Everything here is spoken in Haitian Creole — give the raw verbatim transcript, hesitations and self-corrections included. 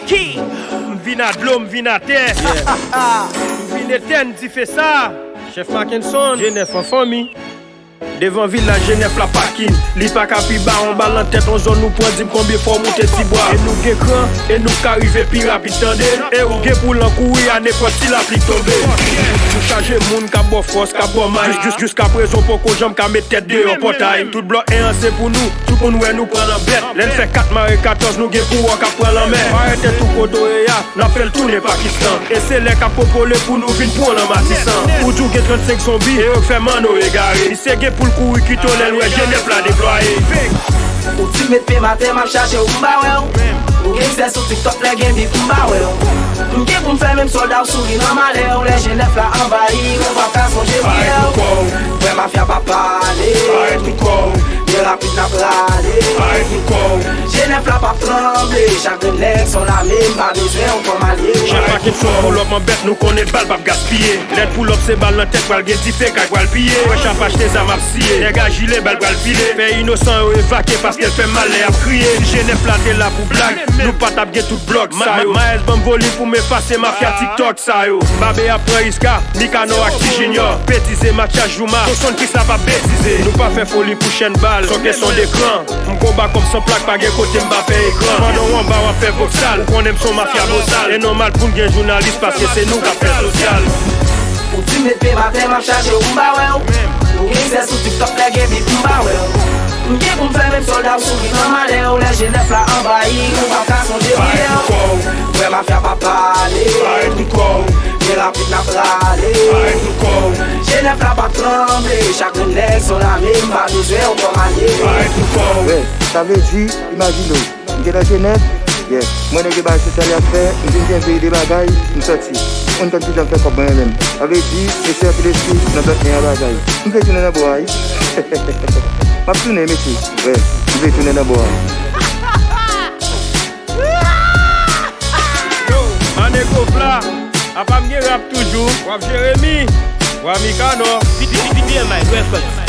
Ki? M vin a dlo, m vin atè. M vin etèn dife sa. Chèf Mackenson, G nèf an fanmi. Devan vilaj G nèf la pakin. Li pa ka pi ba, yon bal nan tèt, yon zòn nou pran, di m konbyen fwa w moute ti bwa. E nou gen kran, e nou ka rive pi rapid, tande. E ou gen pou l an kouri a nenpòt ti lapli k tonbe. Nou chaje moun k ap ba w fòs, k ap ba w may. Jis, jis, jiskaprezan w poko janm ka met tèt deyò pòtay. Tout blòk en an se pou nou, tout moun wè nou pran nan bèt. Lè n fè kat mare katòz, nou gen pou wè w k ap pran lanmè. Parèt tèt ou kote w ye a, n ap fè l tounen Pakistan. E se lè k ap popole pou nou vin pran w nan Matisan. Ou di w gen trannsenk zonbi, e yo k fè manno egare. Misye gen pou l kouri kite w lè l wè G nèf la deplwaye. Ou di met pye m atè, m ap chache w, m pa wè w. Ou gen sèl sou TikTok, lè gen bif, m pa wè w. M gen pou m fè menm sòlda w souri nan malè w. Lè G nèf la anvayi, ou p ap ka sonje priyè w. Frè mafya p ap pale. Byen rapid n ap rale. G nèf la p ap tranble. Chak grenn nèg s on lame, m pa bezwen w kòm alye. Chèf Mackenson, pull up an bèt, nou konnen bal p ap gaspiye. Lè n pull up se bal nan tèt, pral gen dife, kay pral piye. Fresh ap achte zam ap siye. Nèg a jile, bal pral file. Fè inosan yo evakye paske l fè mal lè y ap kriye. Si G nèf la te la pou blag, nou pa t ap gen tout blòk sa yo. Maes ban m volim pou m efase mafya TikTok sa yo. Babe ap pran Iska, Mikanò ak Ti Junior. Betize, Matya, Jouma, Sonson Kris la p ap betize. Nou pa fè foli pou chèn bal, s on kesyon de kran. M konba kòb san plak, pa gen kote m pa fè ekran. Pandan w anba w ap fè voksal, ou konnen m s on mafya bosal. E nòmal pou n gen jounalis paske se nou k ap fè sosyal. Ou di m met pye m atè, m ap chache w, m pa wè w. Ou gen sèl sou TikTok, lè gen bif, m pa wè w. M gen pou m fè menm sòlda w souri nan malè w. Lè G nèf la anvayi, ou p ap ka sonje priyè w. Frè mafya p ap pale. Byen rapid n ap rale. G nèf la p ap tranble. Chak grenn nèg s on lame, m pa bezwen w kòm alye. Frè, sa vle di, imajine w, m te nan G nèf, yeah, m wè nèg yo bagay sosyal y ap fè, m vin gen veye de bagay, m sòti. M konn tann kijan m fè kòb mwen renmen m. Sa vle di, mesye anpil espri nan blòk en an bagay. M vle tounen nan bò a wi. M ap tounen mesye, wè, m vle tounen nan bò a. Yo, Manegof la, apa m gen rap toujou. W ap Jeremi, w a Mikanò. P P M I Records.